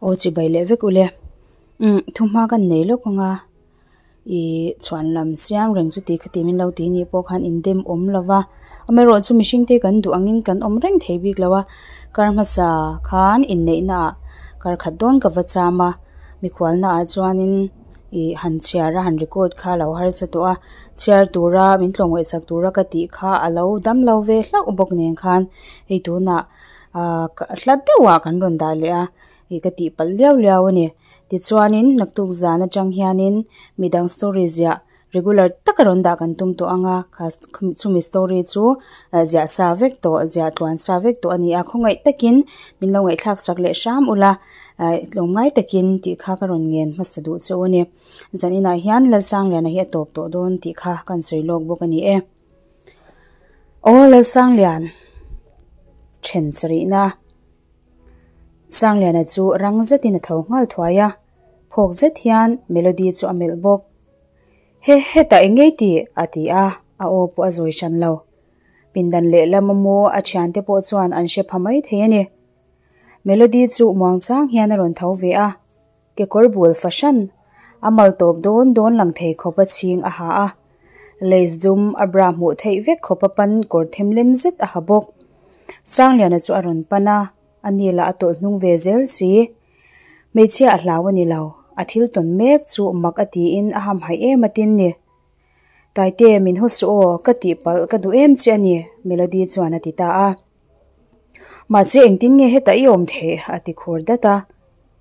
Aw chibai leh vek ule. Umm thuhma kan nei lawk anga ih chhuan lam siam reng chu ti khati min lo ti nih pawh khan in dem awm lo va amaherawh chu mihring te kan duh angin kan awm reng thei bik lo a kar hmasa khan inneihna ah kar khat dawn ka va cham a mikhualna ah chuanin ih han chhiar a han record kha a lo harsa tawh a chhiar tura min tlawmngaih sak tura ka tih kha a lo dam lo ve hlauh bawk nen khan hei tunah ahh hla deuh ah kan rawn dah leh a ih ka tih palh liau liau a ni tichuanin naktuk zan atang hianin midang story ziah regular taka rawn dah kan tum tawh ang a kha chumi story chu ziah sa vek tawh ziah tluan sa vek tawh a ni a khawngaih takin min lo ngaihthlak sak leh hram ula ah tlawmngai takin tih kha ka rawn ngen hmasa duh cheu a ni zan inah hian Lalsangliana hi a tawp tawh dawn tih kha kan sawi lawk bawk a ni e. Aw Lalsanglian then sarihna Sangliana chu rang zetin a tho nghal thuai a, phawk zet hian Melody chu a melh bawk. He hetah eng ngei tih? a ti a, a aw pawh a zawi hran lo. Pindan lehlam a mu a thiante pawh chuan an hre pha mai thei a ni. Melody chu muang chang hian a rawn tho ve a, Kekawr bul fahran, a mal tawp dawn dawn lang thei khawp a chhing a ha a, lace dum a bra hmuh theih vek khawp a pan kawr them lem zet a ha bawk. Sangliana chu a rawn pan a, a ni lah a tawlh hnung ve zel si. Hmeichhia a hlau a ni lo, a thil tawn mek chu mak a tiin a hamhaih em a tin ni. Taite min haw suh aw, ka tihpalh ka duh em che a ni, Melody chuan a ti ta a. Mahse engtin nge hetah i awm theih? a ti khur dat a.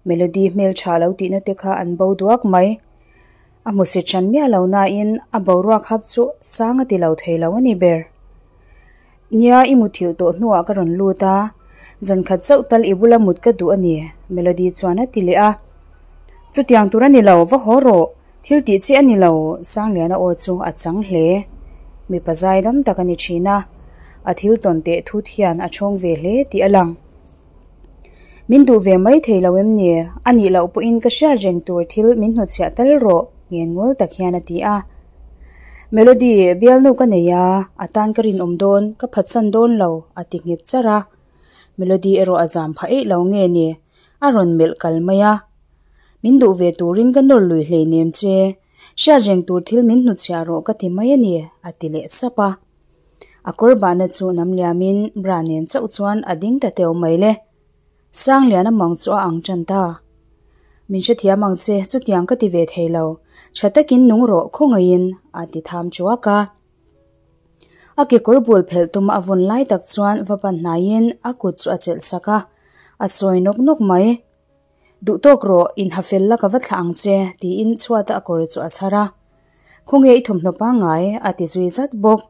Melody hmeltha lo tihna te kha an bo duak mai. A hmusit hran miah lo nain a boruak hap chu sang a ti lo thei lo a ni ber. Nia i muthilh tawh hnuah ka rawn lut a, zan khat chauh tal i bula mut ka duh a ni, Melody chuan a ti leh a. Chutiang tur a ni lo, va haw rawh, thil tih chi a ni lo, Sangliana aw chu a chang hle. Mipa zai dam tak a ni thin a, a thil tawn teh thut hian a chhawng ve hle tih a lang. Min duh ve mai thei lo em ni? A nih loh pawhin ka hriat reng tur thil min hnawtchhiah tal rawh, ngen ngawl tak hian a ti a. Melody, bialnu ka nei a, a tan ka rinawm dawn, ka phatsan dawn lo, a ti nghet charh a. Melody erawh a zam phah eih lo nge ni? A rawn melh kal mai a. Min duh ve turin ka nawr lui hleinem che, hriat reng tur thil min hnutchhiah rawh ka ti mai a ni, a ti leh sap a. A kawr bahna chu nam liamin bra nen chauh chuan a ding ta teu mai le. Sangliana mang chu a ang tan ta. Min hrethiam ang che, chutiang ka ti ve thei lo. Tha takin nung rawh khawngaihin a ti tham chuak a. A kekawr bul phelh tum a vawn lai tak chuan va pan hnaiin a kut chu a chelh sak a, a sawi nawk nawk mai. Duh tawk rawh, inha fel la ka va thlah ang che, tiin chhuata a kawr chu a chhar a. Khawnge i thawmhnaw pangngai? a ti zui zat bawk.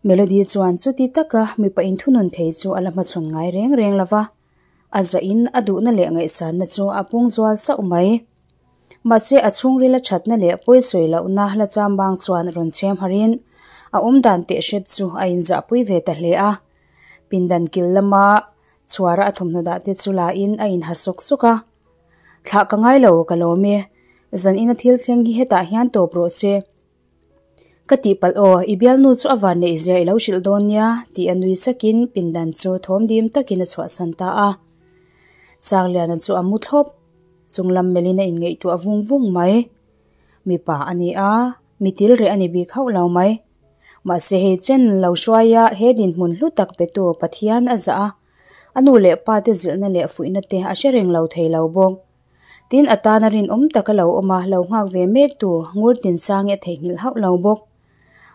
Melody chuan chuti taka mipa inthunun thei chu a la hmachhawn ngai reng reng lo va, a zahin a duhna leh ngaihsanna chu a pung zual sauh mai. Mahse a chhungrila thatna leh pawisawi lohna la chambang chuan rawn chhem harin a awmdan teh hrep chu a inzahpui ve ta hle a. Pindan kil lama Chhuara a thawmhnaw dah te chu la in a inha sawk sawk a, Thlah ka ngai lo ka lawm e, zan ina thil thleng hi hetah hian tawp rawh se. Ka tihpalh aw, i bialnu chu a van neih zia i lo hrilh dawn nia tih a nui sakin pindan chu thawm dim takin a chhuahsan ta a. Sangliana chu a mu thlawp, chunglam melhin a inngaihtuah vung vung mai. Mipa a ni a, mi til reh a ni bik hauh lo mai. Mahse hei chen lo hruaia he dinhmun hlu tak petu Pathian a zah a, a nu leh pa te zilhna leh fuihna te a hre reng lo thei lo bawk. Tin a tana rinawm taka lo awm a, lo nghak ve mek tu ngur tinsangi a theihnghilh hauh lo bawk.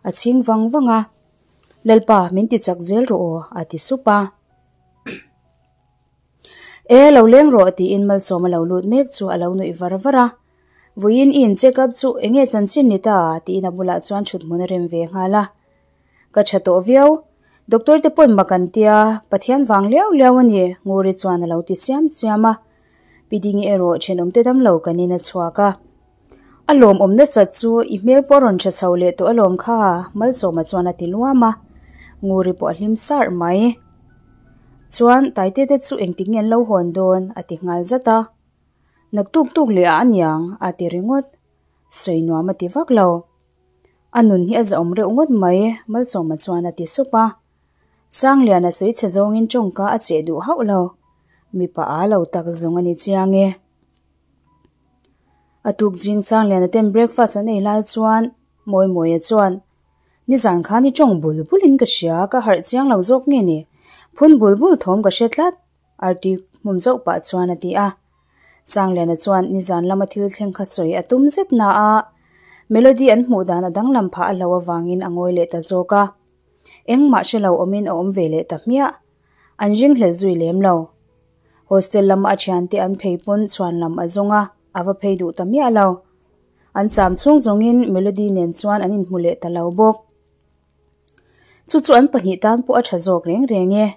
A chhing vang vang a, Lalpa min ti chak zel rawh aw a ti sup a. E lo leng rawh tiin Malsawma lo lut mek chu a lo nuih var var a. Vawiin i in check up chu enge chanchin ni ta? tiin a bulah chuan thut hmun a rem ve nghal a. Ka tha tawh viau. Doctor te pawn mak an tia, Pathian vang liau liau a ni, Nguri chuan a lo ti siam siam a. Pi Dingi erawh thenawm te dam lo kan in a chhuak a. A lawmawm nasat chu i hmel pawh a rawn tha chho leh tawh alawm kha, Malsawma chuan a ti luam a. Nguri pawh a hlim sarh mai. Chuan Taite te chu engtik nge an lo hawn dawn? a ti nghal zat a. Naktuk tuk leh ah aniang a ti ringawt. Sawi nuam a ti vak lo. A nun hi a zahawm reuh ngawt mai, Malsawma chuan a ti sup a. Sangliana sawi chhe zawngin tawngka a cheh duh hauh lo. Mipa â lo tak zawng a ni chiang e. A tuk zing Sangliana ten breakfast an ei lai chuan Mawimawia chuan, Nizan khan i tawng bul bulin ka hria, ka harh chiang lo zawk nge ni? Phun bul bul thawm ka hre tlat, Arti hmum zauh pah chuan a ti a. Sangliana chuan nizan lama thil thleng kha sawi a tum zet na a, Melody an hmuh dan a danglam phah a hlauh avangin a ngawi leh ta zawk a. Engmah hre lo awmin a awm ve leh ta hmiah. An ringhlel zui lem lo. Hostel lama a thiante an phei pawn chhuan lam a zawng a, a va phei duh ta miah lo. An cham chhung zawngin Melody nen chuan an inhmu leh ta lo bawk. Chu chu an pahnih tan pawh a tha zawk reng reng e.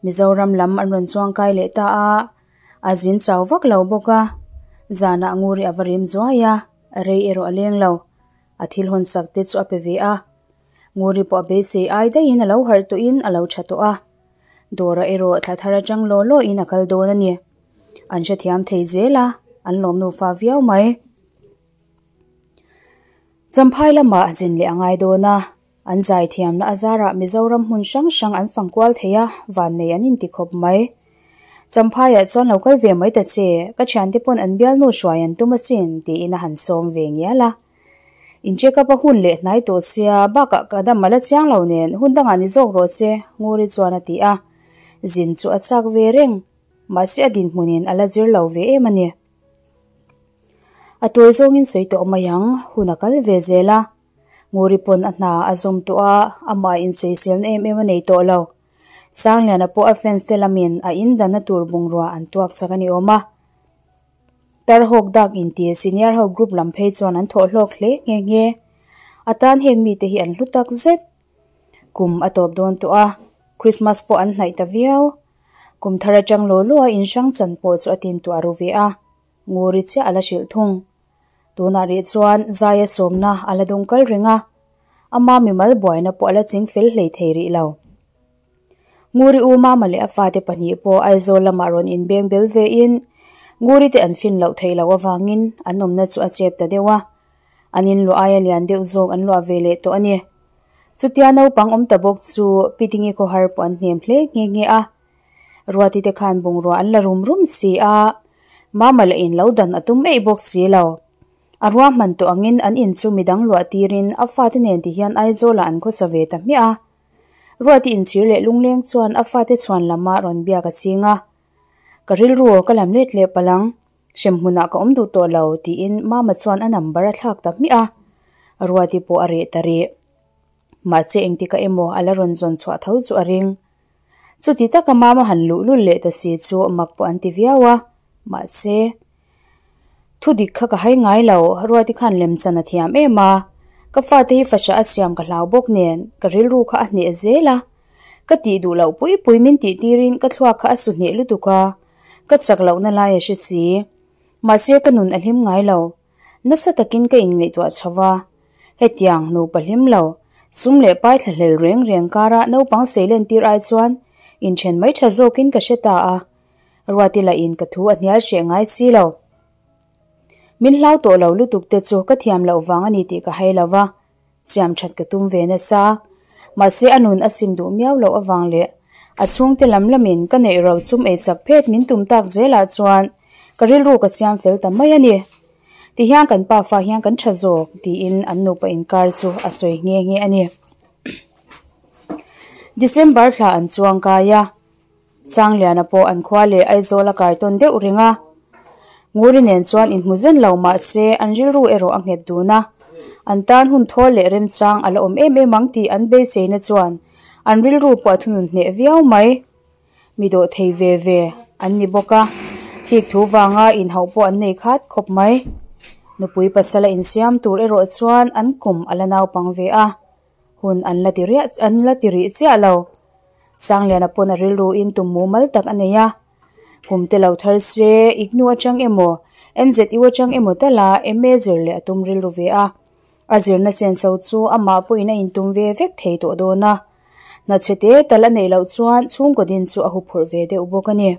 Mizoram lam an rawn chuang kai leh ta a, a zin chau vak lo bawk a. Zanah Nguri a va rim zuai a, rei erawh a leng lo. A thil hawn sak te chu a pe ve a. Nguri pawh a beisei ai daihin a lo harh tawhin a lo tha tawh a. Dawra erawh thla thar atang law law in a kal dawn a ni. An hrethiam thei zel a, an lawm nufa viau mai. Champhai lamah zin leh a ngai dawn a, an zai thiamna a zarah Mizoram hmun hrang hrang an fang kual thei a, vannei an inti khawp mai. Champhaiah chuan lo kal ve mai ta che, ka thiante pawn an bialnu hruai an tum asin, tiin a han sawm ve ngial a. In check up a hun leh hnai tawh sia, bakah ka dam a la chiang lo nen, hun dangah ni zawk rawh se, Nguri chuan a ti a. Zin chu a chak ve reng, mahse a dinhmunin a la zir lo ve em a ni. A tuai zawngin sawi tawh mai ang, hun a kal ve zel a. Nguri pawn a hna a zawm tawh a, amah insawiselna em em a nei tawh lo. Sangliana pawh a fans te lamin a indanna tur bungrua an tuak chak a ni awm a. Tarhawk dak inti senior ho group lam phei chuan an thawh hlawk hle nghe nghe. A tan heng mite hi an hlu tak zet. Kum a tawp dawn tawh a, Christmas pawh an hnaih ta viau. Kum thar atang law law a inhrang chan pawh chu a tintuah ru ve a, Nguri chiah a la hrilh thung. Tunah rih chuan Zaia sawmna a la dawng kal reng a, ama mimal buaina pawh a la ching fel hlei thei rih lo. Nguri u Mama leh a fate pahnih pawh Aizawl lamah rawn inbeng bel vein Nguri te an fin loh theih loh avangin an awmna chu a chep ta deuh a, an inluah aia lian deuh zawk an luah ve leh tawh a ni. Chutia naupang awm ta bawk chu Pi Dingi khawhar pawh an hnem hle nghe nghe a. Ruati te khan bungrua an la rum rum si a, Mama lah in lo dan a tum eih bawk si lo. A ruahman tawh angin an in chu midang luah tirin a fate nen ti hian Aizawlah an khawsa ve ta hmiah a. Ruati inchhir leh lungleng chuan a fate chhuan lama rawn biak a ching a. Ka rilru ka lam let leh palh ang. Hremhmunah ka awm duh tawh lo, tiin Mama chuan a number a thlak ta hmiah a. Ruati pawh a reh ta rih. Mahse engtika emaw a la rawn zawn chhuah tho chu a ring. Chuti taka Mama han luh lul leh ta si chu mak pawh an ti viau a. Mahse, thu dik kha ka hai ngai lo, Ruati khan lemchan a thiam em a. Ka fate hi fahrah a siam ka hlau bawk nen, ka rilru kha a hneh zel a. Ka tih duh loh pui pui min tih tirin ka thluak kha a su hneh lutuk a. Ka chak lohna lai a hre si. Mahse ka nun a hlim ngai lo. Nasa takin ka inngaihtuah chho va. Hetiang nupa hlim lo, sum leh pai thlahlel reng reng kara naupang seilen tir ai chuan inthen mai tha zawkin ka hre ta a. Ruati lahin ka thu a hnial hreh ngai si lo. Min hlau tawh lo lutuk te chu ka thiam loh vang a ni tih ka hai lo va. Siam that ka tum ve nasa. Mahse a nun a sim duh miau loh avang leh a chhungte lam lamin ka neih ro chum ei chak phet min tum tak zelah chuan ka rilru ka siam fel ta mai a ni. Tihian kan pafa hian kan tha zawk tiin an nupa inkar chu a sawi nghe nghe a ni. December thla an chuang kai a. Sangliana pawh an khua leh Aizawl a kar tawn deuh reng a. Nguri nen chuan inhmu zen lo mah se an rilru erawh a nghet dun a. An tan hun thawl leh remchang a la awm em em ang tih an beiseina chuan an rilru pawh a thunun hneh viau mai. Mi dawh thei ve ve an ni bawk a, thik thu vanga inhauh pawh an nei khat khawp mai. Nupui pasal a insiam tur erawh chuan an kum a la naupang ve a. Hun an la ti riah an la ti rih chiah lo. Sangliana pawn a rilru in tum mumal tak a nei a. Kum te lo thar se, IGNU atang emaw, MZU atang emaw tala MA zir leh a tum rilru ve a. A zirna senso chu amah pawhin a intum ve vek thei tawh dawn a. Hna chhe te tal a neih loh chuan chhungkaw din chu a huphurh ve deuh bawk a ni.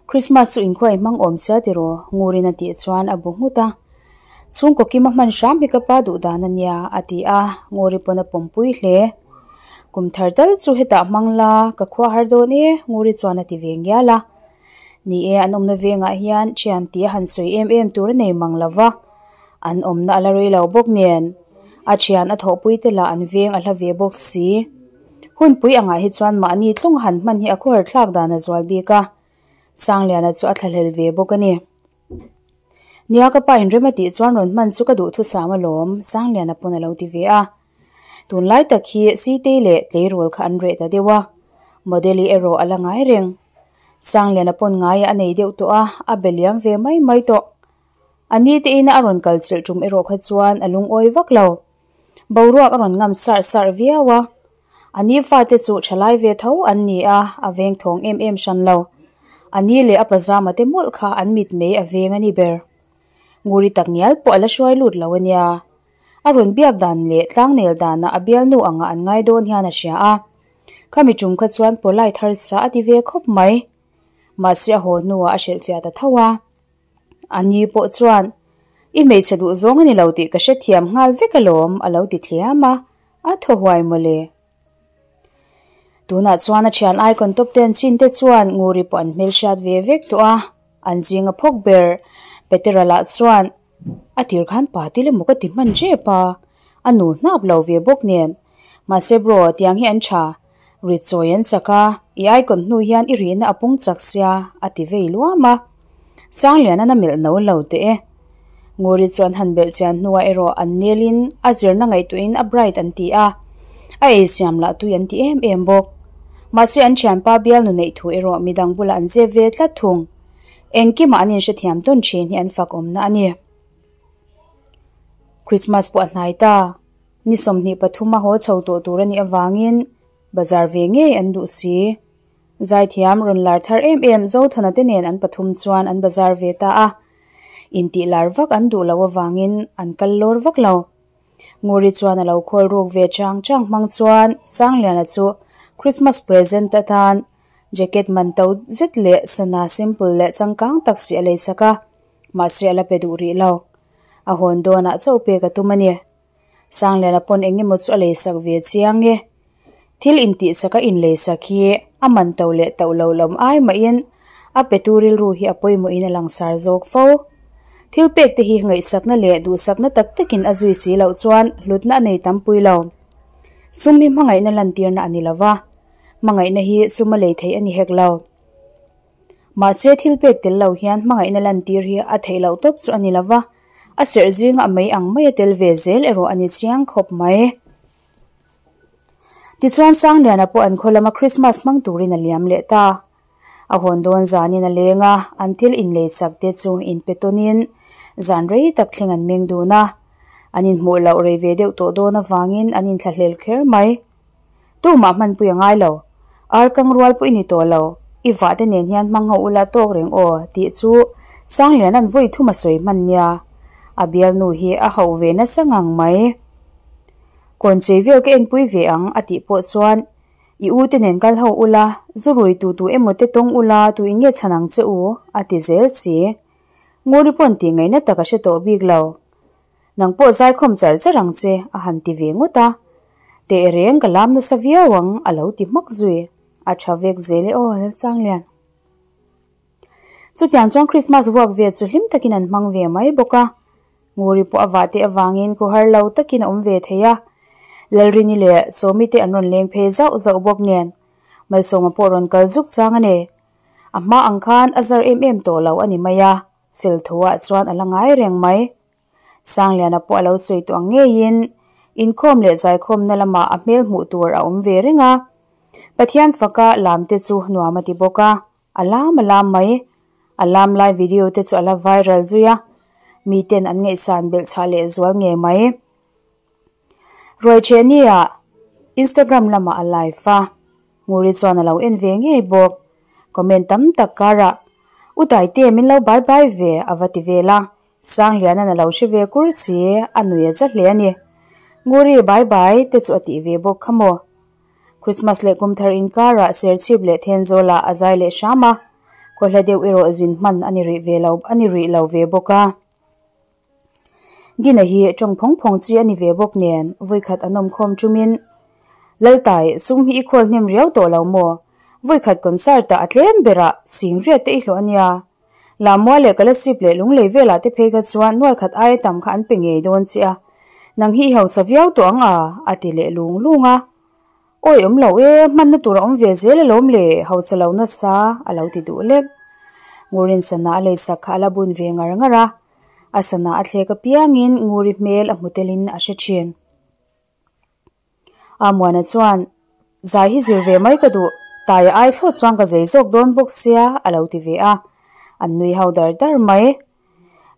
Christmas chu inkhua i hmang awm sia tiraw? Ngurin a tih chuan a bu nghut a. Chhungkaw kima hman hram hi ka pa duh dan a nia, a ti a, Nguri pawn a pawmpui hle. Kum thar tal chu hetah hmang la, ka khua har dawn e, Nguri chuan a ti ve ngial a. Ni e, an awmna vengah hian thian tih a han sawi em em tur a nei mang lo va, an awmna a la rei lo bawk nen a thian a thawhpui te lah an veng a hla ve bawk si. Hunpui angah hi chuan mahni tlawng han hman hi a khawhar thlak dan a zual bik a, Sangliana chu a thlahlel ve bawk a ni. Nia ka pa inrem a tih chuan rawn hman chu ka duhthusam alawm, Sangliana pawn a lo ti ve a. Tunlai tak hi Sitei leh tleirawl kha an reh ta deuh a, Model-i erawh a la ngai reng. Sangliana pawn ngaiah a nei deuh tawh a, a be liam ve mai mai tawh. A ni te ina a rawn kal chilh tum erawh kha chuan a lungawi vak lo. Boruak a rawn ngam sarh sarh viau a. A ni fate chu thalai ve tho an ni a, a veng thawng em em hran lo. A ni leh a pazama te mawlh kha an mitmei a veng a ni ber. Nguri tak ngial pawh a la hruai lut lo a nia. A rawn biak dan leh tlangnel danah a bialnu angah an ngai dawn hian a hria a. Khami tum kha chuan polite harsa a ti ve khawp mai. Mahse a haw hnuah a hrilhfiah ta tho a. A ni pawh chuan, I hmeichhe duh zawng a ni lo tih ka hrethiam nghal vek alawm a lo ti thliam a, a thaw huai mawle. Tunah chuan a thian icon top ten chin te chuan Nguri pawh an hmelhriat ve vek tawh a, an zinga phawk ber Petera lah chuan a tir khan pa til emaw ka ti hman tep a, a nu hnap lo ve bawk nen. Mahse bro, tiang hi an tha. Rit chawi an chak a, i icon hnu hian i rihna a pung chak sia, a ti vei luam a. Sanglianan a melh no lo teh e. Nguri chuan han belh chian hnuah erawh an nelin a zirna ngaihtuahin a bright an ti a, a ei siam lah tui an ti em em bawk. Mahse an thianpa bialnu neih thu erawh midang bulah an zep ve tlat thung. Engkimah an inhrethiam tawn thin hi an fak awmna a ni. Christmas pawh a hnai ta. Ni 23 a haw chho tawh tur a nih avangin bazar ve ngei an duh si. Zaithiam rawn lar thar em em Zothana te nen an pathum chuan an bazar ve ta a. Intih lar vak an duh loh avangin an kal lawr vak lo. Nguri chuan a lo khawl ruk ve chang chang hmang chuan Sangliana chu Christmas present atan jacket man to zet leh sana simple leh changkang tak si a lei sak a, mahse a la pe duh rih lo. A hawn dawnah chauh pek a tum a ni. Sangliana pawn eng emaw chu a leisak ve chiang e. Thil intihsak a inleisak hi a man to leh to lo lam ai mahin a petu rilru hi a pawimawhin a langsar zawk fo. Thil pek te hi ngaihsakna leh duhsakna tak takin a zui si loh chuan hlutna a nei tampui lo. Sum hi hmangaihna lantirna a ni lo va, hmangaihna hi sum a lei theih a ni hek lo. Mahse thil pek tel lo hian hmangaihna lantir hi a theih loh tawp chu a ni lo va, a serh zinga a mei ang maia tel ve zel erawh a ni chiang khawp mai. Tichuan Sangliana pawh an khaw lama Christmas hmang turin a liam leh ta. A hawn dawn zanin a leng a, an thil inlei chak te chu inpe tawnin zan rei tak thleng an meng dun a. An inhmuh loh rei ve deuh tawh dawn avangin an inthlahlel kher mai. Tumah hmanpui a ngai lo. Ar kang rual pawh i ni tawh lo. I vah te nen hian hmang ho ula tawk reng aw tih chu Sangliana'n vawi thum a sawi hman nia. A bialnu hi a hauh ve nasa ngang mai. Kawn chei vel ka enpui ve ang a tih pawh chuan i u te nen kal ho ula, zu rui tu tu emaw te tawng ula tu in nge chhan ang che u a ti zel si. Nguri pawn tih ngaihna tak a hre tawh bik lo. Nang pawh zaikhawm char char ang che a han ti ve ngawt a. Teh reng ka lam nasa viau ang a lo ti hmak zui. A tha vek zel e aw Lalsanglian. Chutiang chuan Christmas vuak ve chu hlim takin an hmang ve mai bawk a. Nguri pawh a vah teh avangin khuhar lo takin a awm ve thei a. Lalrini leh Sawmi te an rawn leng phei zauh zauh bawk nen Malsawma pawh rawn kal zuk chang a ni. A hma ang khan a zar em em tawh lo a ni mai a, fel thuah chuan a la ngai reng mai. Sangliana pawh a lo sawi tawh ang ngeiin inkhawm leh zaikhawmna lamah a hmel hmuh tur a awm ve reng a. Pathian faka lam te chu nuam a ti bawk a, a lam a lam mai. A lam lai video te chu a la viral zui a, miten an ngaihsan belh chhah leh zual ngei mai. Ruaichhehnia Instagram lamah a live a, Nguri chuan a lo en ve ngei bawk. Comment tam tak karah, U Taite min lo bye bye ve a va ti vel a. Sangliana'n a lo hre ve kur si, a nui a za hle a ni. Nguri bye bye te chu a tih ve bawk kha maw? Christmas leh kum thar inkarah Serchhip leh Thenzawlah a zai leh hram a, khawhla deuh erawh zin hman a ni rih ve lo a ni rih lo ve bawk a. Dina hi tawng phawng phawng chi a ni ve bawk nen vawikhat an awmkhawm tumin. Laltai, sum hi i khawl hnem riau tawh lo maw? Vawikhat concert ah a tlem berah sing riat te i hlawh a nia. Lamua leh Kalasip leh Lunglei velah te phei kha chuan nuaikhat aia tam kha an pe ngei dawn che a, nang hi i hausa viau tawh ang a, a ti leh lung lung a. Awi awm lo e, hmanna tur a awm ve zel alawm le, hausa lo nasa, a lo ti duh lek. Ngurin sana a leisak kha a la bun ve ngar ngar a, a sana a thlek apiangin Nguri hmel a hmu telin a hre thin. Amuana chuan, Zai hi zir ve mai ka duh, taia ai thlawt chuan ka zei zawk dawn bawk sia, a lo ti ve a. An nui ho dar dar mai.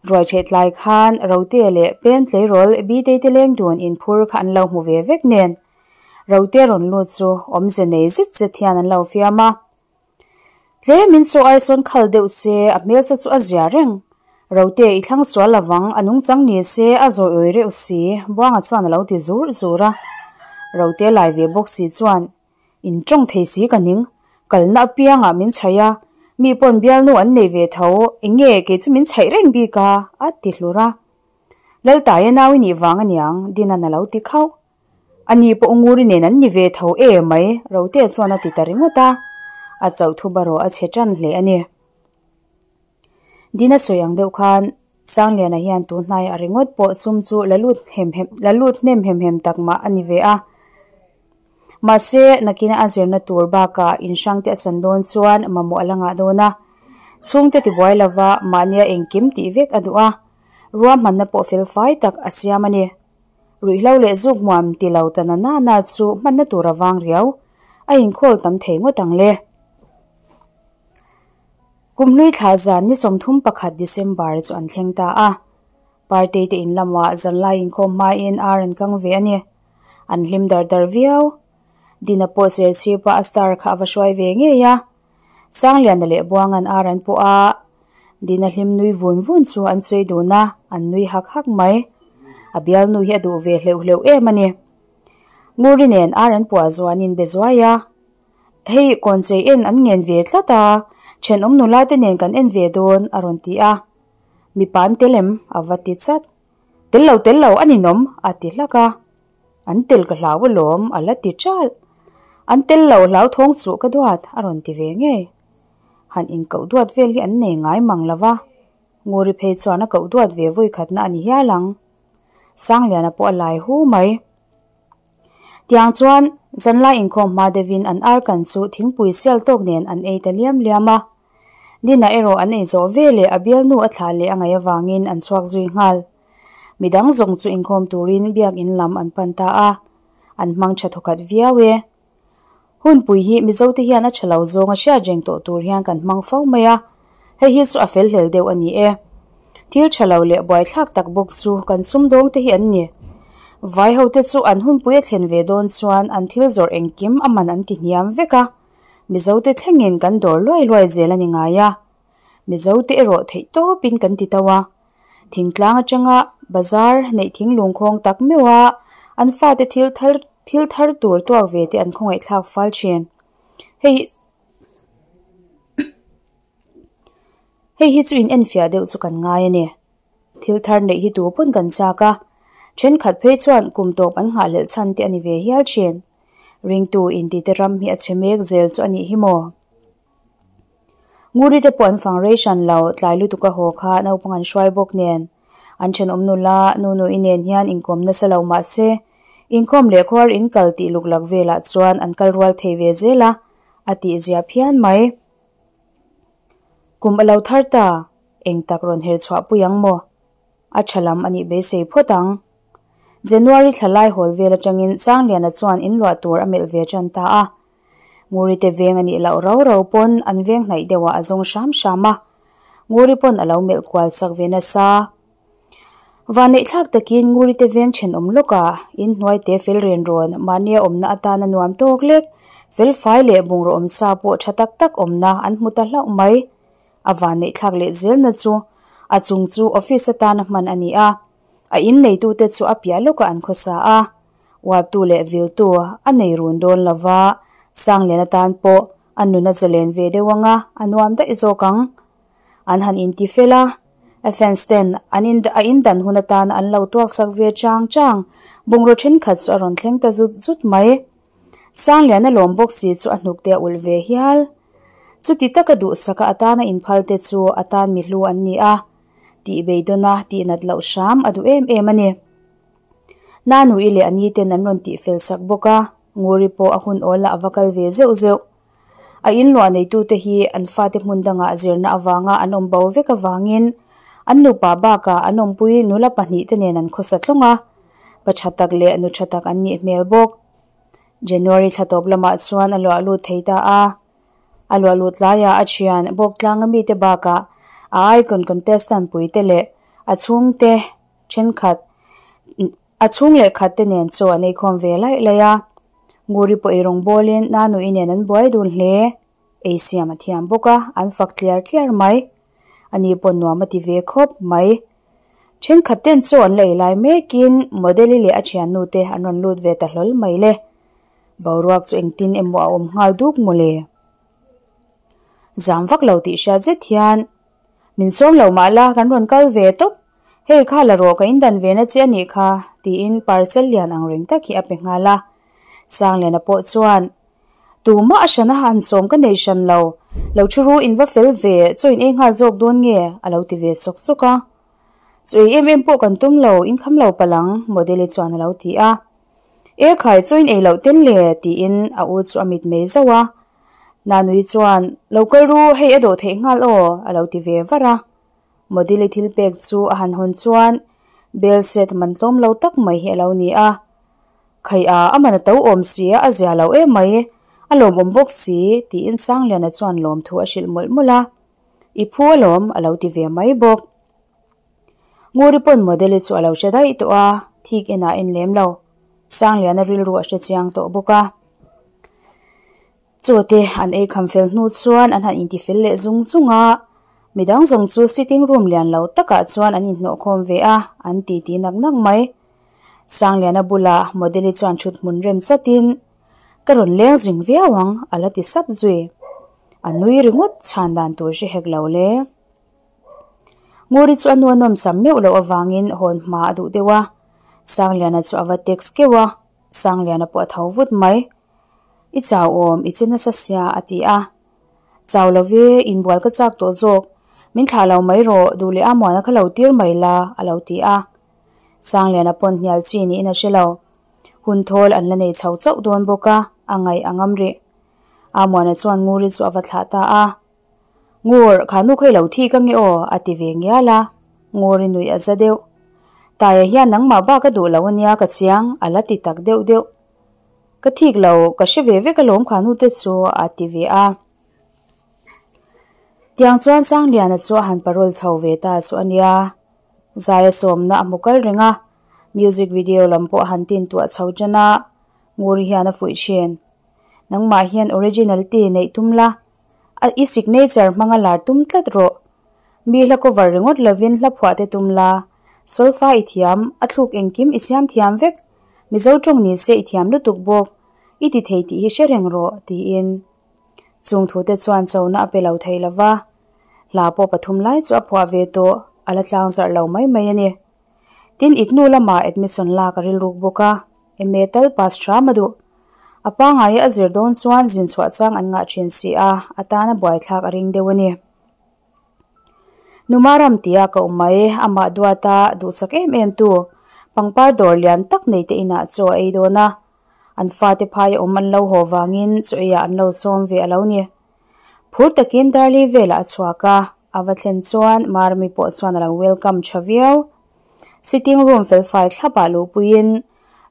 Ruai ṭheh tlai khan Rotea leh Pem tleirawl Biteite leng dun inphur kha an lo hmu ve vek nen. Rotea rawn lut chu awmze nei zet zet hian an lo fiam a. Tlemin chaw ai sawn khal deuh se a hmelcha chu a zia reng. Rote i thlang sual lovang a nungchang ni se a zawi awi reuh si Buanga chuan a lo ti zur zur a. Rote lai ve bawk si chuan in tawng thei si ka ning, kalna apiangah min chhaih a, mi pawn bialnu an nei ve tho, eng nge kei chu min chhaih reng bik a a ti hlur a. Laltaia nau i nih vang aniang Dina'n a lo ti khauh. A ni pawh Nguri nen an ni ve tho e mai, Rotea chuan a ti ta ringawt a, a chauh thu barawh a chhe tan hle a ni. Dina sawi ang deuh khan Sangliana hian tun hnaiah ringawt pawh sum chu la lut hem hem la lut hnem hem hem tak mah a ni ve a. Mahse, nakina a zirna tur bakah in hrang te a chan dawn chuan mamawh a la ngah dawn a. Chhungte tibuai lova mahnia engkim tih vek a duh a, ruahmanna pawh felfai tak a siam a ni. Ruihhlo leh zuk hmuam ti lo ta na na na chu hmanna tur a vang riau, a inkhawl tam thei ngawt ang le. Kum hlui thla zan ni 31 December chu an thleng ta a. Party te in lamah zanlai inkhawm hmain ar an kang ve a ni. An hlim dar dar viau. Dina pawh serchhipa a star kha a va hruai ve ngei a. Sangliana leh Buanga'n ar an pawh a, Dina hlim nui vun vun chu an sawi dun a, an nui hak hak mai. A bialnu hi a duh ve hleuh hleuh em a ni. Nguri nen ar an puah zuan in be zuai a, Hei kawnchei en an ngen ve tlat a, thenawm nula te nen kan en ve dawn a rawn ti a. Mipa an tel em? a va ti chat. Tel lo tel lo a ninawm a ti hlak a. An tel ka hlau alawm a la ti ṭalh. An tel lo hlauthawng suh ka duat a rawn ti ve ngei. Han inkoh duat vel hi an nei ngai mang lo va, Nguri phei chuan a koh duat ve vawi khatna a ni hial ang. Sangliana pawh a lai hu mai. Tiang chuan zanlai inkhawm hma deuhin an ar kan chu thingpui sial tawk nen an ei ta liam liam a. Dina erawh an ei zawh veleh a bialnu a thlah leh a ngaih avangin an chhuak zui nghal. Midang zawng chu inkhawm turin biakin lam an pan ta a, an hmang tha thawkhat viau e. Hunpui hi Mizote hian a tha lo zawng a hriat reng tawh tur hian kan hmang fo mai a, hei hi chu a fel hlel deuh a ni e. Thil tha lo leh buaithlak tak bawk chu kan sumdawngte hi an ni. Vai hote chu an hunpui a thlen ve dawn chuan an thil zawrh engkim a man an ti hniam vek a, Mizote thlengin kan dawr luai luai zel a ni ngai a. Mizote erawh theih tawpin kan ti tau a. Thingtlang atanga bazar neih thinglung khawng tak meuh a, an fate thil thar thil thar tur tuak ve te an khawngaih thlak fal thin. Hei hei hi chu in enfiah deuh chu kan ngai a ni. Thil thar neih hi tu pawn kan chak a, thenkhat phei chuan kum tawp an nghahhlelh chhan te a ni ve hial thin. Ringtu intite ram hi a chhe mek zel chu a nih hi maw? Nguri te pawh an fang rei hran lo, tlai lutuk a haw kha naupang an hruai bawk nen. An thenawm nula, Nunu-i nen hian inkawm nasa lo mah se, inkhawm leh khuar in kal tih luk lak velah chuan an kal rual thei ve zel a, a tihzia phian mai. Kum a lo thar ta, eng tak rawn her chhuah pui ang maw? A tha lam a nih beisei phawt ang. January thla lai hawl vel atangin Sangliana chuan inluah tur a melh ve tan ta a. Nguri te veng a nih loh rau rau pawn an veng hnaih deuhah a zawng hram hram a. Nguri pawn a lo melh kual sak ve nasa. Vanneih thlak takin Nguri te veng thenawm lawkah inhnuai te fel ren rawn mahnia awmna atana nuam tawk lek, fel fai leh bungraw awmsa pawh tha tak tak awmna an hmu ta hlauh mai. A vanneih thlak leh zelna chu a chung chu office atana hman a ni a, a in neitute chu a piah lawkah an khawsa a, uaptu leh viltu a nei run dawn lo va, Sanglian atan pawh a nun a zalen ve deuh ang a, a nuam daih zawk ang. An han inti fel a, a fans ten an in a indan hun atana an lo tuak sak ve chang chang, bungraw thenkhat chu a rawn thleng ta zut zut mai. Sangliana lawm bawk si chu a hnuk te a ulh ve hial. Chuti taka duhsaka atana inphal te chu a tan mi hlu an ni a, tih beidawn a tih nat loh hram a duh em em a ni. Nanui leh a ni ten an rawn tih fel sak bawk a, Nguri pawh a hun awl ah a va kal ve zeuh zeuh. A inluah neitute hi an fate hmun dangah zirna avanga an awm bo vek avangin an nupa bakah an awmpui nula pahnihte nen an khawsa tlawng a, pa tha tak leh nu tha tak an nih hmel bawk. January thla tawp lamah chuan a luah lut thei ta a, a luah lut laiah a thian Bawktlanga mite bakah a icon contestant puite leh a chhungte thenkhat A chhung leh khat te nen chaw an eikhawm ve laih laih a, Nguri pawh ei rawng bawlin Nanui nen an buai dun hle. Ei siam a thiam bawk a, an fak tliar tliar mai. Ani pawh nuam a ti ve khawp mai. Thenkhat ten chaw an la ei lai mekin Model-i leh a thiannu te an rawn lut ve ta hlawl mai le. Boruak chu engtin emaw a awm nghal duk mawle. Zam vak lo tih hriat zet hian Min sawm lo mah la, kan rawn kal ve tawp. Hei kha la rawh ka indan ve na che a nih kha, tiin parcel lian ang reng tak hi a pe nghal a. Sangliana pawh chuan, Tumah a hran a han sawm ka nei hran lo, lo thu ru in va fel ve, chaw in ei nghal zawk dawn nge? a lo ti ve sawk sawk a. Chaw ei em em pawh kan tum lo, in kham lo palh ang, Model-i chuan a lo ti a. E khai, chaw in ei loh tel le, tiin a u chu a mitmei zauh a. Nanui chuan, Lo kal ru, hei a dawh theih nghal aw, a lo ti ve var a. Model-i thil pek chu a han hawn chuan bel set man tlawm lo tak mai hi a lo ni a. Khai a, a man a to awm si a, a zia lo em mai, a lawmawm bawk si, tiin Sangliana chuan lawmthu a hrilh mawlh mawlh a. I phu alawm, a lo ti ve mai bawk. Nguri pawn Model-i chu a lo hre daih tawh a, thik enah en lem lo. Sangliana rilru a hre chiang tawh bawk a. Chaw te an ei kham fel hnu chuan an han intifel leh zung zung a, midang zawng chu sitting room lian lo takah chuan an inhnawhkhawm ve a, an titi nak nak mai. Sangliana bulah Model-i chuan thut hmun rem chatin, Ka rawn leng zing viau ang, a la ti sap zui. A nui ringawt chhan dan tur hre hek lo le. Nguri chu a nu a nawmcham meuh loh avangin hawn hma a duh deuh a, Sangliana chu a va text keuh a, Sangliana pawh a tho vut mai. I chau awm, i che nasa sia a ti a. Chau lo ve, inbual ka chak tawh zawk. Min thlah lo mai rawh, duh leh a muana kha lo tir mai la, a lo ti a. Sangliana pawn hnial chi niin a hre lo. Hun thawl an la nei chho chauh dawn bawk a, a ngaih a ngam rih. Amuana chuan Nguri chu a va thlah ta a. Ngur, kha nu kha i lo thik ange aw, a ti ve ngial a. Ngur i nuih a za deuh. Taia hian nangmah bak a duh lo ania ka chiang, a la ti tak deuh deuh. Ka thik lo, ka hre ve vek alawm kha nu te chu, a ti ve a. Tiang chuan Sangliana chu a han parol chho ve ta chu a nia. Zaia sawmna a hmu kal reng a, music video lam pawh a han tin tuah chho tan a, Nguri hian a fuih thin. Nangmah hian originality neih tum la, a i signature hmanga lar tum tlat rawh. Mi hla cover ringawt lovin hla phuah te tum la, solfa i thiam, a thluk engkim i siam thiam vek, Mizo tawng ni se i thiam lutuk bawk, i ti thei tih hi hre reng rawh, tiin. Chung thute chuan chona a pe lo thei lo va, hla pawh pathum lai chu a phuah ve tawh, a la tlang zarh lo mai mai a ni. Tin, Ignu lamah admission lak a rilruk bawk a, MA tal pass hram a duh. A pangngaia a zir dawn chuan zin chhuah chang an ngah thin si a, a tana buaithlak a ring deuh a ni. Numa ram tia ka awm mai, amah duata duhsak em em tu, pangpar dawr lian tak nei te inah chaw a ei dawn a. An fate phai a awm an lo haw vangin chaw eiah an lo sawm ve a lo ni. Phur takin Darli velah a chhuak a, a va thlen chuan Marami pawh chuan a lo welcome tha viau. Sitting room felfai thlapah luhpuiin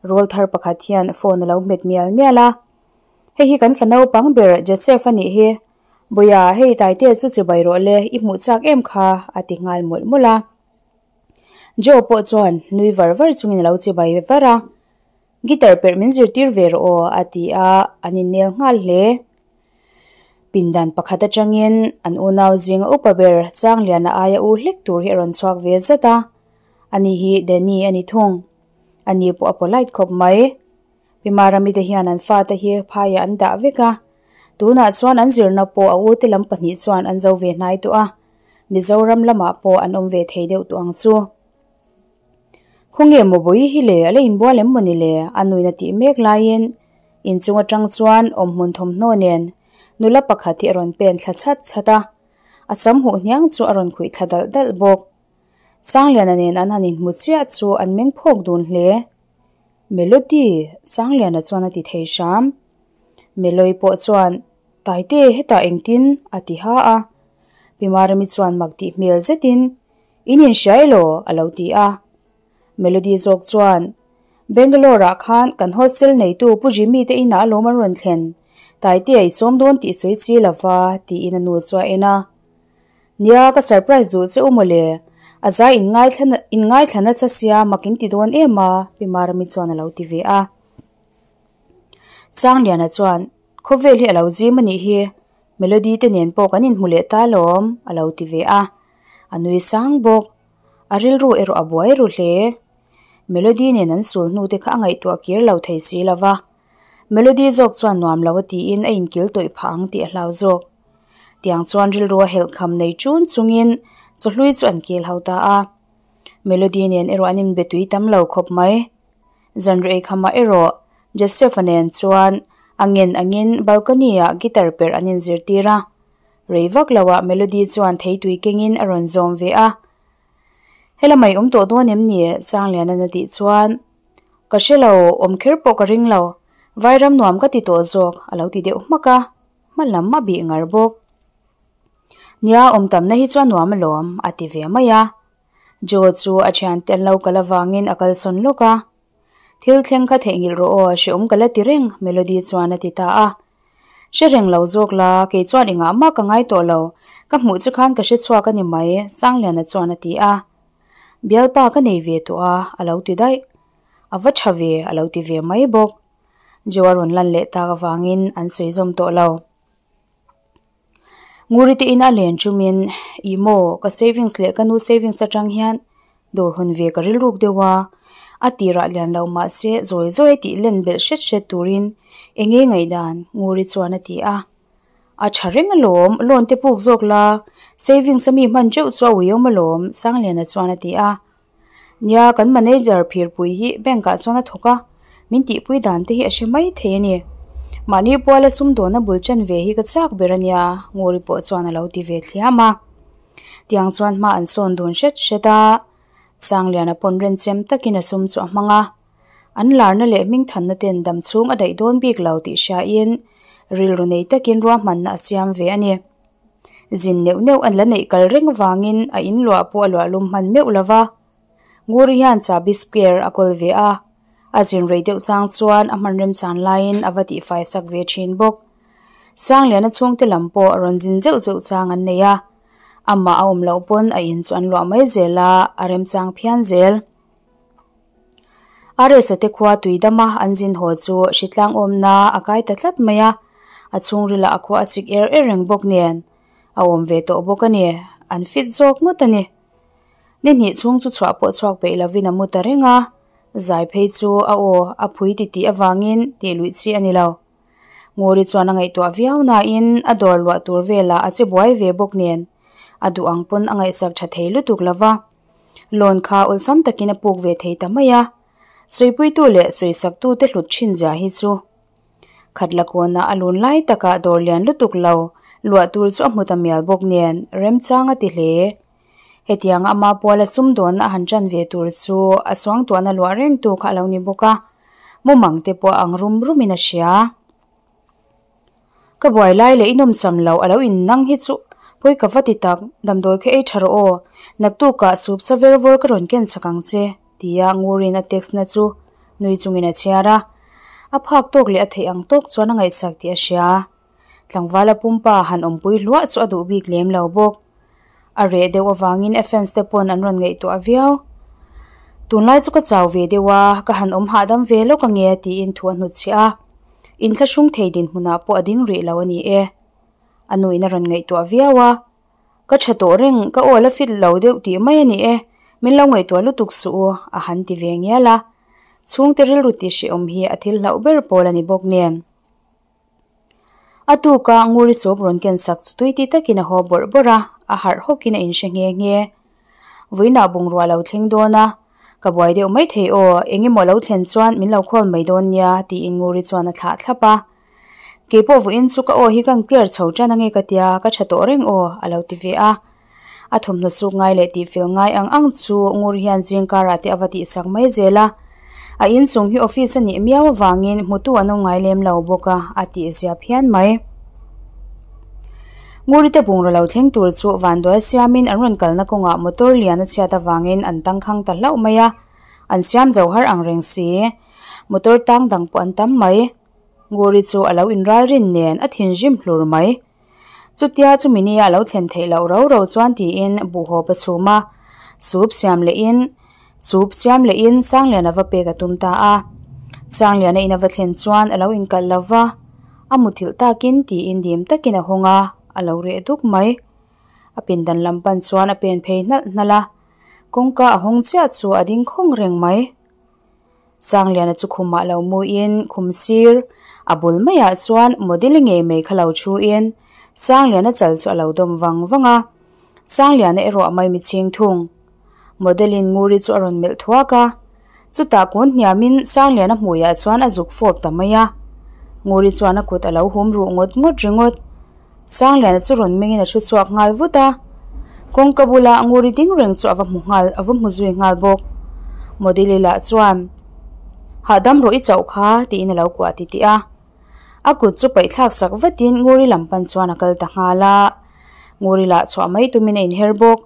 rawl thar pakhat hian phone a lo hmet mial mial a. Hei hi kan fa naupang ber Joseph a nih hi. Bawia, hei Taitea chu chibai rawh le, i hmuh chak em kha? a ti nghal mawlh mawlh a. Joe pawh chuan nui var var chungin a lo chibai var a. Guitar perh min zirtir ve rawh aw, a ti a, an innel nghal hle. Pindan pakhat atangin an unau zinga upa ber Changliana aia u hlek tur hi a rawn chhuak ve zat a, ani hi Danny a ni thung. Ani pawh a polite khawp mai. Pi Marami te hian an fate hi phaiah an dah vek a, tunah chuan an zirna pawh a ute lam pahnih chuan an zo ve hnai tawh a, Mizoram lamah pawh an awm ve thei deuh tawh ang chu. Khawnge maw Bawihi hi le, a la inbual em mawni le? a nuin a tih mek laiin. Inchung atang chuan awmhmun thawmhnaw nen nula pakhat hi a rawn pen thla chhat chhat a, a sam huh hniang chu a rawn khuih thla dalh dalh bawk. Sangliana nen an han inhmu chiah chu an meng phawk dun hle. Melody! Sangliana chuan a ti thei hram. Meloi pawh chuan, Taite, hetah engtin? a ti ha a. Pi Marami chuan mak tih hmel zetin, In inhria elaw? a lo ti a. Melody zawk chuan, Bangalore ah khan kan hostel neitu Pu Jimmy te inah alawm an rawn thlen, Taitea i sawm dawn tih sawi si lova, tiin a nu chu a en a. Nia, ka surprise duh che u mawle, a zai inngaithla nasa sia mak in ti dawn em a, Pi Marami chuan a lo ti ve a. Sangliana chuan, Khawvel hi a lo zim a nih hi, Melody te nen pawh kan inhmu leh ta alawm, a lo ti ve a. A nui sang bawk. A rilru erawh a buai ru hle. Melody nen an sul hnu te kha a ngaihtuah kir lo thei si lo va. Melody zawk chuan nuam lo a tiin a inkil tawih phah ang tih a hlau zawk. Tiang chuan rilru a helh kham nei ṭun chungin chawhlui chu an kil ho ta a. Melody nen erawh an inbe tui tam lo khawp mai. Zanriah eikhamah erawh Joseph-a nen chuan a ngen angin balcony-ah guitar perh an inzirtir a. Rei vak loah Melody chuan theitui kengin a rawn zawm ve a. Helamai awm tawh dawn em ni? Sangliana'n a tih chuan, Ka hre lo, awm kher pawh ka ring lo. Vairam nuam ka ti tawh zawk, a lo ti deuh hmak a, hma lam a bih ngar bawk. Nia, awm tamna hi chuan nuam alawm, a ti ve mai a. Joe chu a thiante an lo kal avangin a kalsawn lawk a. Thil thleng kha theihnghilh rawh aw, hrehawm ka la ti reng, Melody chuan a ti ta a. Hre reng lo zawk la, kei chuan engah mah ka ngai tawh lo, ka hmuh chu khan ka hre chhuak a ni mai, Sangliana chuan a ti a. Bialpa ka nei ve tawh a, a lo ti daih. A va tha ve, a lo ti ve mai bawk. Joe a rawn lan leh tak avangin an sawi zawm tawh lo. Nguri te in a len chumin, Ih maw, ka savings leh ka nu savings atang hian dawr hawn ve ka rilruk deuh a, a tirah lian lo mah se zawi zawi tih len belh hret hret turin eng nge ngaihdan Nguri chuan a ti a. A tha reng alawm, loan te puk zawk la, savings a mi hman teuh chu a uiawm alawm, Sangliana chuan a ti a. Nia, kan manager phirpui hi bank ah chuan a thawk a, min tihpui dan te hi a hre mai thei a ni. Mahni puala sumdawnna bul chen ve hi ka chak ber a nia, Nguri pawh chuan a lo ti ve thliam a. Tiang chuan hma an sawn dun hret hret a, Sangliana pawn renchem takin a sum chu a hmang a. An larna leh hmingthanna ten dam chhung a daih dawn bik lo tih hriain rilru nei takin ruahmanna a siam ve a ni. Zin neuh neuh an la neih kal reng avangin a in luah pawh a luah lum hman meuh lo va. Nguri hian chahbi square a kawl ve a, a zin rei deuh chang chuan a hman remchan laiin a va tihfai sak ve thin bawk. Sangliana chhungte lam pawh rawn zin zeuh zeuh chang an nei a, amah a awm loh pawn a in chu an luah mai zel a, a remchang phian zel. Aresa te khua tui dama an zin haw chu hritlang awmna a kai ta tlat mai a, a chhungrilah a khua a chik er er reng bawk nen a awm ve tawh bawk a ni, an fit zawk ngawt a ni. Ni hnih chhung chu chhuah pawh chhuak peih lovin a mu ta reng a, zai phei chu a aw a phui titih avangin tih luih chi a ni lo. Nguri chuan a ngaihtuah viau nain a dawr luah tur velah a che buai ve bawk nen a duh ang pawn a ngaihsak tha thei lutuk lova. Loan kha awlsam takin a puk ve thei ta mai a, sawipuitu leh sawisaktute hlut thin zia hi chu khatla kawnah a lun lai takah dawr lian lutuk lo luah tur chu a hmu ta mial bawk nen remchang a ti hle. Hetiang ama puala sumdawnna a han tan ve tur chu a suangtuahna luah rengtu kha a lo ni bawk a, mumang te pawh a ang rum rumin a hria. Ka buai lai leh i nawmcham loh a lo in nang hi chu pawi ka va ti tak, damdawi kha ei tha rawh aw, naktukah sup sa vel vawr ka rawn ken chak ang che, tia Ngurin a text na chu nui chungin a chhiar a. A phak tawk leh a theih ang tawk chuan a ngaihsak tih a hria. Tlangvala pumpa han awmpui hluah chu a duh bik lem lo bawk. A reh deuh avangin a fans te pawn an rawn ngaihtuah viau. Tunlai chu ka chau ve deuh a, ka han awm hahdam ve lawk ange tiin thu a hnutchhiah a. Inthlahrung thei dinhmunah pawh a ding rih lo a ni e. A nuin a rawn ngaihtuah viau a, Ka tha tawh reng, ka aw la fit lo deuh tih mai a ni e, min lo ngaihtuah lutuk suh u, a han ti ve ngial a. Chhungte rilru tih hrehawm hi a thil hlauh ber pawl a ni bawk nen. A tuka Nguri sawp rawn ken sak chu tui ti takin a haw bawrh bawrh a, a harh hawkin a inhre nghe nghe. Vawiinah bungrua lo thleng dawn a. Ka buai deuh maithei aw, eng emaw lo thlen chuan min lo call mai dawn nia, tiin Nguri chuan a thlah thlap a. Keipawh vawiin chu ka aw hi ka clear chho tan ange ka tia, ka tha tawh reng aw, a lo ti ve a. A thawmhnaw suk ngai leh tihfel ngai ang ang chu Nguri hian zingkarah te a va tihchak mai zel a. A inchung hi office a nih miau avangin hmutu an awm ngai lem lo bawk a, a tihzia phian mai. Nguri te bungraw lo thleng tur chu vanduai siamin an rawn kalna kawngah motor lian a chhiat avangin an tangkhang ta hlauh mai a, an siam zo har ang reng si. Motor tang dang pawh an tam mai. Nguri chu a lo inralrin nen a thinrim hlur mai. Chutia chumi nia a lo thlen theih loh ro ro chuan tiin buhhawp a chhum a, soup siam lehin soup siam lehin Sangliana va pek a tum ta a. Sangliana in a va thlen chuan a lo inkalh lo va, a muthilh takin tiin dim takin a hawng a, a lo reh duk mai. A pindan lam pan chuan a pen phei hnalh hnalh a, kawngka a hawng chiah chu a ding khawng reng mai. Sangliana chu khumah lo muin khum sir a bul maiah chuan model ngei mai kha lo thuin Sangliana chal chu a lo dawm vang vang a, Sangliana erawh a maimi chhing thung. Model in Nguri chu a rawn melh thuak a, chutah kun hniamin Sangliana hmuiah chuan a zuk fawp ta mai a. Nguri chuan a kut a lo hum ruh ngawt ngawt ringawt. Sangliana chu rawn mengin a thu chhuak nghal vut a, kawngka bula Nguri ding reng chu a va hmu nghal a va hmu zui nghal bawk. Modeli lah chuan, Hahdam rawh i chauh kha, tiin a lo kuah titih a. A kut chu paih thlak sak vatin Nguri lam pan chuan a kal ta nghal a. Nguri lah chhuah mai tumin a inher bawk.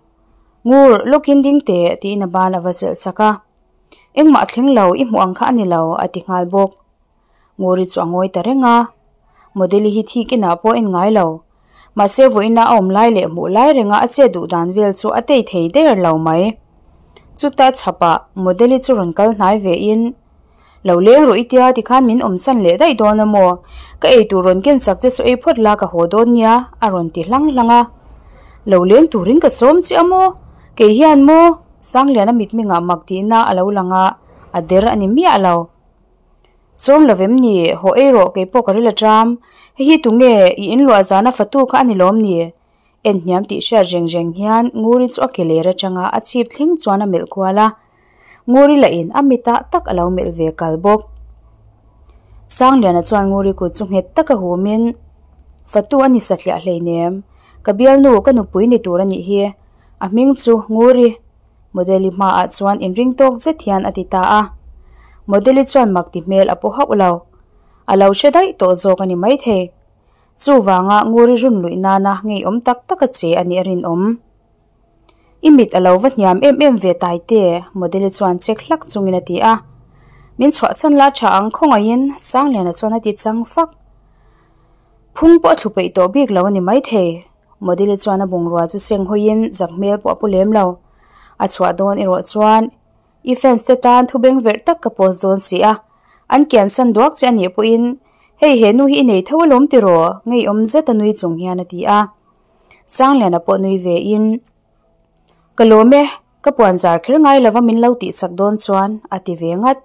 Ngur, lawkin ding teh, tiin a ban a va chelh sak a. Engmah a thleng lo, i hmuh ang kha a ni lo, a ti nghal bawk. Nguri chu a ngawi ta reng a, Modeli hi thik inah pawh en ngai lo. Mahse vawiina a awm lai leh hmuh lai renga a chet duh dan vel chu a tei thei der lo mai. Chuta chhapah Modeli chu rawn kal hnai ve in, Lo leng rawh i tia tikhan min awm chan leh daih dawn a maw? Ka ei tur rawn ken chak che chu ei phawt la ka haw dawn nia a rawn ti hlang hlang a. Lo leng turin ka sawm che a maw? Kei hian maw? Sangliana mitmingah mak tihna a lo lang a, a der a ni miah lo. Sawm lo vem ni, haw ei rawh kei pawh ka ril a ṭam. Hei hi tunge i inluah zana fatu kha a ni lawm ni? En hniam tih hriat reng reng hian Nguri chu a ke ler aṭanga a chhip thleng chuan a melh kual a. Nguri lahin a mitah tak a lo melh ve kal bawk. Sangliana chuan Nguri kut chu nghet taka humin, Fatu a ni satliah hleinem, ka bialnu ka nupui ni tur a nih hi, a hming chu Nguri. Modeli hmaah chuan inring tawk zet hian a ti ta a. Modeli chuan mak ti hmel a pu hauh lo. A lo hre daih tawh zawk a ni maithei. Chuvanga Nguri run luih nana ngeiawm tak tak a che a nih a rinawm. I mit a lo va hniam em em ve Taite, Modeli chuan chek hlak chungin a ti a. Min chhuahsan la tha ang khawngaihin Sangliana chuan a ti chang fak. Phung pawh a thlu peih tawh bik lo a ni maithei. Modeli chuan a bungrua chu seng hawiin zak hmel pawh a pu lem lo. A chhuah dawn erawh chuan i fans te tan thu beng verh tak ka post dawn si a, an kian san duak che a nih pawhin hei he nu hi i nei tho alawm tiraw ngeiawm zet a nui chung hian a ti a. Sangliana pawh nui ve in Ka lawm e, ka puan zar kher ngai lova min lo tihsak dawn chuan a ti ve ngat.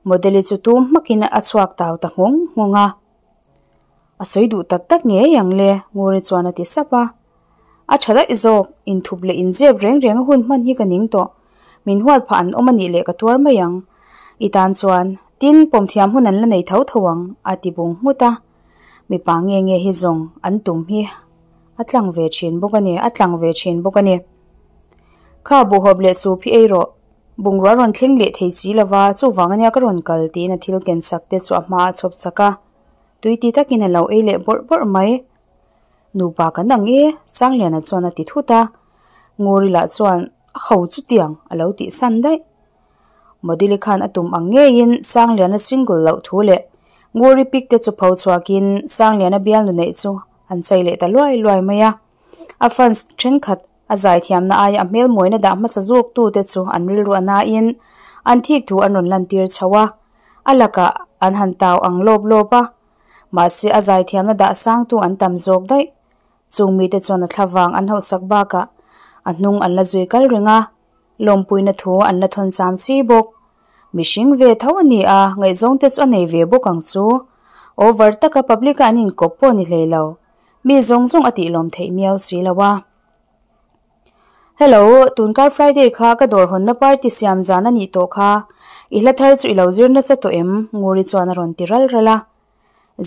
Modeli chu tum hmakin a chhuak tau ta nghawng nghawng a. A sawi duh tak tak ngei ang le, Nguri chuan a ti sap a. A tha daih zawk, inthup leh inzep reng reng a hun hman hi ka ning tawh. Min huat phah an awm a nih leh ka tuar mai ang. I tan chuan, tin, pawmthiam hun an la nei tho tho ang, a ti bung nghut a. Mipa nge nge hi zawng an tum hi a tlang ve thin bawk a ni, a tlang ve thin bawk a ni. Kha buhhawp leh sup hi ei rawh. Bungrua rawn thleng leh thei si lova, chuvang ania ka rawn kal tiin a thil ken sak te chu a hma a chhawp sak a. Tui ti takin a lo ei leh bawrh bawrh mai. Nupa kan ang e, Sangliana chuan a ti thut a. Nguri lah chuan a ho chutiang a lo tih san daih. Modeli khan a tum ang ngeiin Sangliana single loh thu leh Nguri pic te chu pho chhuakin Sangliana bialnu neih chu an chei leh ta luai luai mai a. A fans thenkhat a zaithiamna aia a hmelmawina dah hmasa zawk tute chu an rilru a nain an thik thu an rawn lantir chho a. A lakah an han tau ang lawp lawp a, mahse a zaithiamna dah sangtu an tam zawk daih. Chung mite chuan a thlavang an hauhsak bakah a hnung an la zui kal reng a, lawmpuina thu an la thawn cham chi bawk. Mihring ve tho a ni a, ngaihzawng te chu a nei ve bawk ang chu. Over taka public a an inkawp pawh ni hlei lo. Mi zawng zawng a tih lawm theih miau si lo a. Hello, tunkar Friday kha ka dawr hawnna party siam zan a nih tawh kha. I hla thar chu i lo zir nasa tawh em? Nguri chuan a rawn ti ral ral a.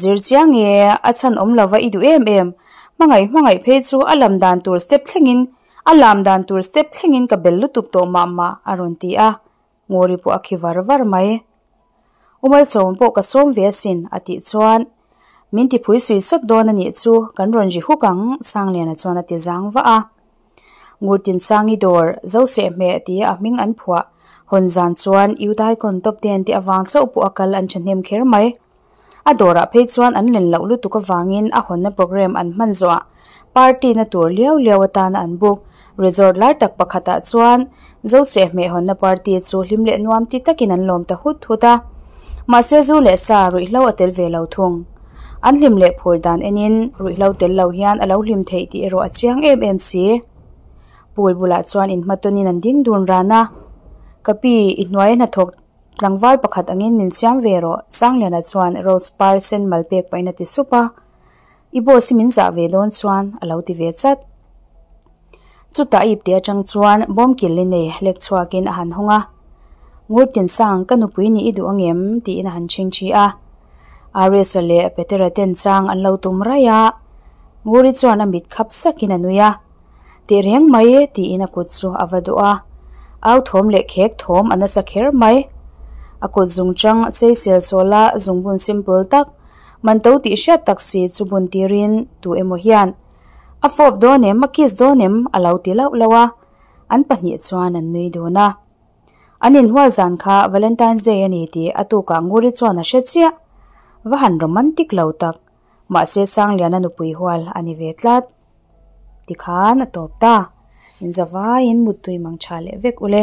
Zir chiang e, a chhan awm lova i duh em em. Hmangaih hmangaih phei chu a lam dan tur step thlengin a lam dan tur step thlengin ka bel lutuk tawh mah mah a rawn ti a. Nguri pawh a khi var var mai. U Malsawma pawh ka sawm ve asin a tih chuan min ti phui sui sawt dawn a nih chu kan rawn ri huk ang Sangliana chuan a ti zang vah a. Ngurtinsangi dawr Zosehmeh tia a hming an phuah hawn zan chuan Udaikon top ten te avang chauh pawh a kal an thahnem kher mai. A dawrah phei chuan an len loh lutuk avangin a hawnna programme an hman zawhah party na tur liau liau atana an book resort lai tak pakhatah chuan Zosehmeh hawnna party chu hlim leh nuam ti takin an lawm ta hut hut a. Mahse zu leh sa ruihhlo a tel ve lo thung. An hlim leh phur dan enin ruihhlo tel lo hian a lo hlim theih tih erawh a chiang em em si. Pool bulah chuan inhmatawnin an ding dun ran a. Ka pi, i hnuaia hnathawk Tlangval pakhat angin min siam ve rawh, Sangliana chuan Rose par sen mal pek pahin a ti sup a. I boss hi min zah ve dawn chuan a lo ti ve chat. Chutah a ipte atang chuan bawm kil li nei lek chhuakin a han hawng a. Ngurtinsang, ka nupui nih i duh angem? tiin a han chhingchhi a. Aresa leh Petera ten chang an lo tum raih a. Nguri chuan a mit khap sakin a nui a. Tih reng mai tiin a kut chu a va duh a, au thawm leh khek thawm a nasa kher mai. A kut zungchang chei sel sawl a zungbun simple tak, man to tih hriat tak si chu bun tirin tu emaw hian a fawp dawn em a kiss dawn em a lo ti lauh lauh a, an pahnih chuan an nui dun a. An inhual zan kha Valentine's Day a ni tih a tukah Nguri chuan a hre chiah. Va han romantic lo tak, mahse Sangliana nupui hual a ni ve tlat. Tikhan a tawp ta. Inzavaiin muttui mang tha leh vek ule.